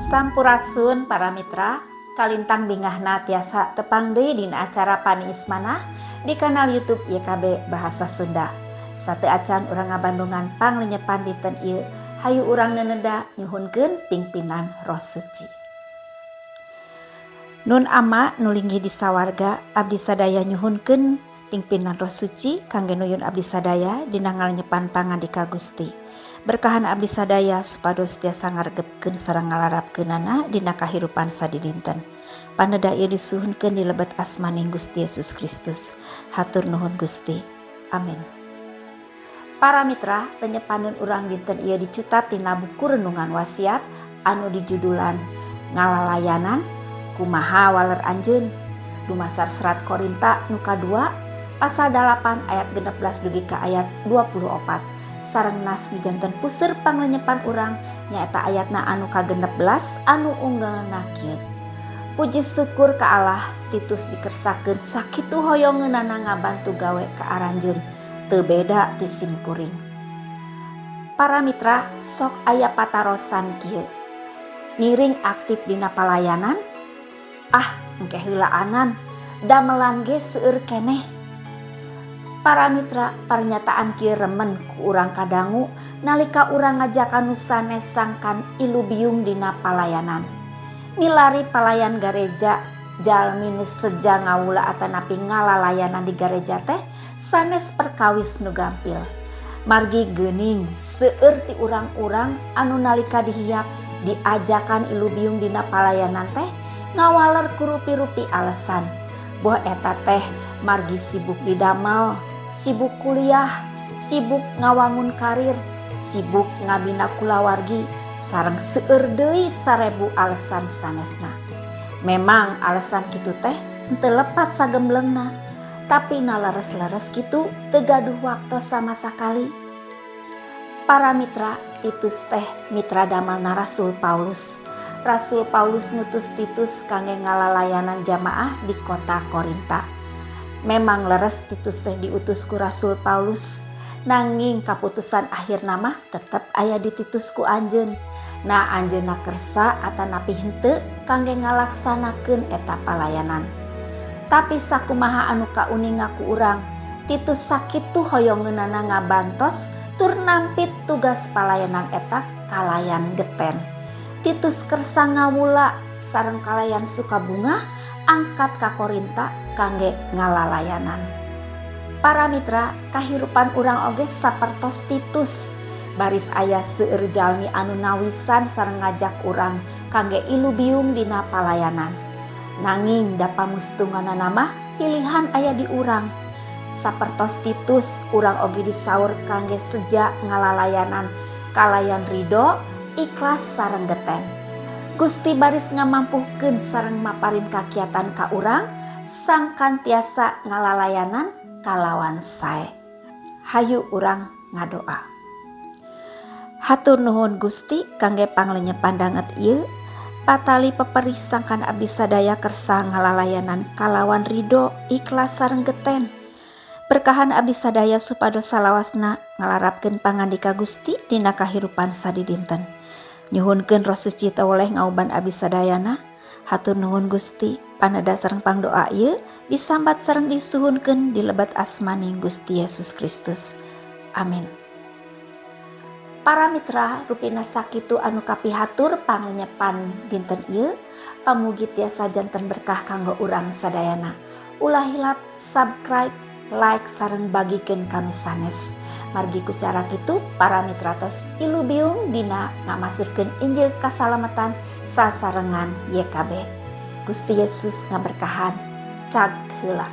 Sampurasun para mitra, kalintang bingahna tiasa tepang deui dina acara Paniis Manah di kanal YouTube YKB Bahasa Sunda. Sateuacan urang ngabandungan panglenyepan dinten ieu, hayu urang neneda nyuhunkeun pingpinan Roh Suci. Nun Ama nu linggih di sawarga, abdi sadaya nyuhunkeun pingpinan Roh Suci kangge nuyun abdi sadaya dina ngalenyepan pangandika Gusti. Berkahan abdi sadaya supados tiasa ngaregepkeun sareng ngalarapkeunana dina kahirupan sadidinten. Paneda ieu disuhunkeun di lebet asmaning Gusti Yesus Kristus. Hatur nuhun Gusti. Amin. Para mitra, lenyepaneun urang dinten ieu dicutat tina buku Renungan Wasiat anu dijudulan Ngalalayanan Kumaha Waler Anjeun, dumasar Serat Korinta nu kadua pasal 8 ayat 16 dugi ka ayat 24, sareng nas nu janten puseur panglenyepan urang nyaeta ayatna anu ka-16 anu unggelna kieu: "Puji syukur ka Allah, Titus dikersakeun sakitu hoyongeunana ngabantu gawe ka aranjeun, teu beda ti simkuring." Para mitra, sok aya patarosan kieu: "Ngiring aktif dina palayanan? Ah, engke heulaanan, damelan ge seueur keneh." Para mitra, pernyataan kieu remen ku urang kadangu nalika urang ngajakan nu sanes sangkan ilubiung dina palayanan. Milari palayan gareja, jalmi nu seja ngawula atanapi ngalalayanan di gareja teh sanes perkawis nu gampil. Margi geuning seueur ti urang-urang anu nalika dihiap diajakan ilubiung dina palayanan teh ngawaler ku rupi-rupi alasan. Boh eta teh margi sibuk didamel, sibuk kuliah, sibuk ngawangun karir, sibuk ngabina kulawargi, sareng seueur deui sarebu alasan sanesna. Memang alasan kitu teh henteu lepat sagemblengna, tapi na leres-leres kitu teu gaduh waktos sama sakali. Para mitra, Titus teh mitra damelna Rasul Paulus. Rasul Paulus ngutus Titus kangge ngalalayanan jamaah di kota Korinta. Memang leres Titus teh diutus ku Rasul Paulus, nanging kaputusan akhirna mah tetep aya di Titus ku anjeun. Nah, anjeunna kersa atanapi henteu kangge ngalaksanakeun eta palayanan. Tapi sakumaha anu kauninga ku urang, Titus sakitu hoyongeunana ngabantos tur nampit tugas palayanan eta kalayan geten. Titus kersa ngawula sareng kalayan sukabungah angkat ka Korinta kangge ngalalayanan. Para mitra, kahirupan urang oge sapertos Titus. Baris aya seueur jalmi anu nawisan sareng ngajak urang kangge ilubiung dina palayanan. Nanging da pamustunganana mah pilihan aya di urang. Sapertos Titus, urang oge disaur kangge seja ngalalayanan kalayan ridho, ikhlas sareng geten. Gusti baris ngamampuhkeun sareng maparin kakiatan ka urang sangkan tiasa ngalalayanan kalawan sae. Hayu urang ngadoa. Hatur nuhun Gusti kangge panglenyepan danget ieu. Patali peperih sangkan abdi sadaya kersa ngalalayanan kalawan ridho, ikhlas sareng geten. Berkahan abdi sadaya supados salawasna ngalarapkeun pangandika Gusti dina kahirupan sadidinten. Nyuhunkeun Roh Suci teweleh ngauban abdi sadayana. Hatur nuhun Gusti, paneda sareng pangdoa ieu disambat sareng disuhunkeun di lebet asmaning Gusti Yesus Kristus. Amin. Para mitra, rupina sakitu anu kapihatur panglenyepan dinten ieu, pamugi tiasa janten berkah kanggo urang sadayana. Ulah hilap subscribe, like sareng bagikeun ka nu sanes. Margi ku cara kitu para mitra tos ilubiung dina ngamasurkeun Injil kasalamatan sasarengan YKB. Gusti Yesus ngaberkahan. Cag heula.